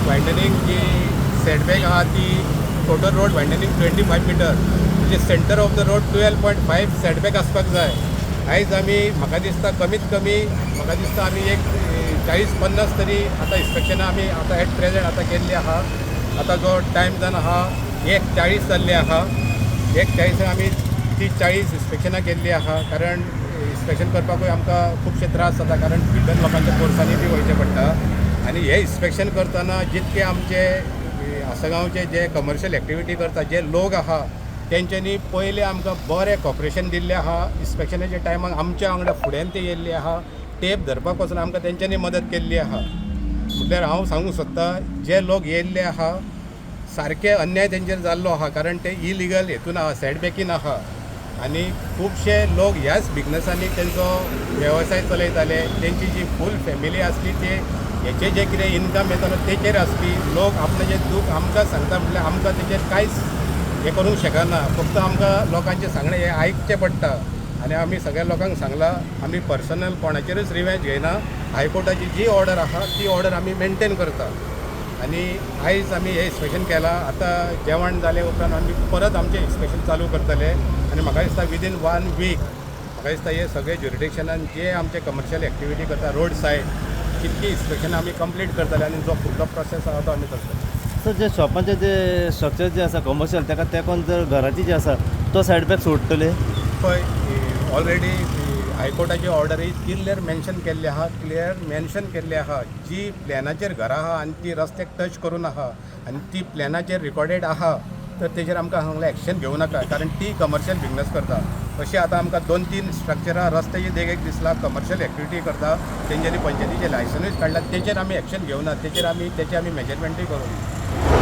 Widening जी setback आहा ती total road widening 25 meter, म्हणजे center of the road 12.5 setback आसपाक जाय. आयज आमी म्हाका दिसता कमीत कमी म्हाका दिसता आमी एक 40-50 तरी आतां इन्स्पेक्शनां आमी आतां एट प्रेझेंट आतां केल्ली आहा. आतां जो टायम जावन आहा 1:40 जाल्ले आहा. 1:40 आमी 30-40 इन्स्पेक्शनां केल्ली आहा, कारण इन्स्पेक्शन करपाकूय आमकां खुबशे त्रास जाता, कारण भितर लोकांच्या पोरसांनी बी वयचें पडटा. आनी हे इन्स्पेक्शन करतना जितके आमचे आसगांवचे जे कमर्शियल एक्टिविटी करता जे लोक आहा, तेंच्यांनी पयले आमकां बरें कॉपरेशन दिल्लें आहा. इन्स्पेक्शनाच्या टायमाक आमच्या वांगडा फुड्यान ते येयल्ले आहा. टेप धरपाक पासून आमकां तेंच्यांनी मदत केल्ली आहा. म्हटल्यार हांव सांगूंक सोदतां, जे लोक येयल्ले आहा, सारके अन्याय तेंचेर जाल्लो आहा, कारण ते इलिगल हेतून आहा, सेटबॅकीन आहा आनी खुबशे लोक ह्याच बिजनसांनी तेंचो वेवसाय चलयताले. तेंची जी फूल फॅमिली आसली ते हेचे जे कितें इनकम येतालो तेचेर आसली. लोक आपणाचें दूख आमकां सांगता म्हटल्यार आमकां तेचेर कांयच हें करूंक शकना. फक्त आमकां लोकांचें सांगणें हें आयकचें पडटा आनी आमी सगळ्या लोकांक सांगलां, आमी पर्सनल कोणाचेरूच रिवेंज घेयना. हायकोर्टाची जी ऑर्डर आहा ती ऑर्डर आमी मेनटेन करता. आनी आयज आमी हें इन्स्पेक्शन केलां. आतां जेवण जाले उपरांत आमी परत आमचें इन्स्पेक्शन चालू करतले आनी म्हाका दिसता विदीन वन वीक म्हाका दिसता हे सगळे ज्युरिडिक्शनान जे आमचे कमर्शियल एक्टिविटी करता रोड सायड, तितकी इन्स्पेक्शन आमी कंप्लीट करतले आनी जो फुडलो प्रोसेस आहा तो आमी करतले. सर, जे शॉपांचे जे स्ट्रक्चर जे आसा कमर्शियल, ताका तेंकोन जर घराची जे आसा तो सायड बॅक सोडटले? पळय, ऑलरेडी हायकोर्टाची ऑर्डर ही क्लियर मेन्शन केल्ली आहा. क्लियर मेन्शन केल्ली आहा, जी प्लॅनाचेर घरां आहा आनी ती रस्त्याक टच करून आहा आनी ती प्लॅनाचेर रिकॉर्डेड आहा, तर तेजेर आमकां सांगलें एक्शन घेवं नाका, कारण ती कमर्शियल बिजनस करता. अशें आतां आमकां दोन तीन स्ट्रक्चरां रस्त्याच्या देगेक दिसला, कमर्शियल एक्टिविटी करता. तेंच्यांनी पंचायतीचें लायसनूय काडलां. तेचेर आमी एक्शन घेवना. तेचेर आमी तेचें आमी मेजरमेंटूय करूंक ना.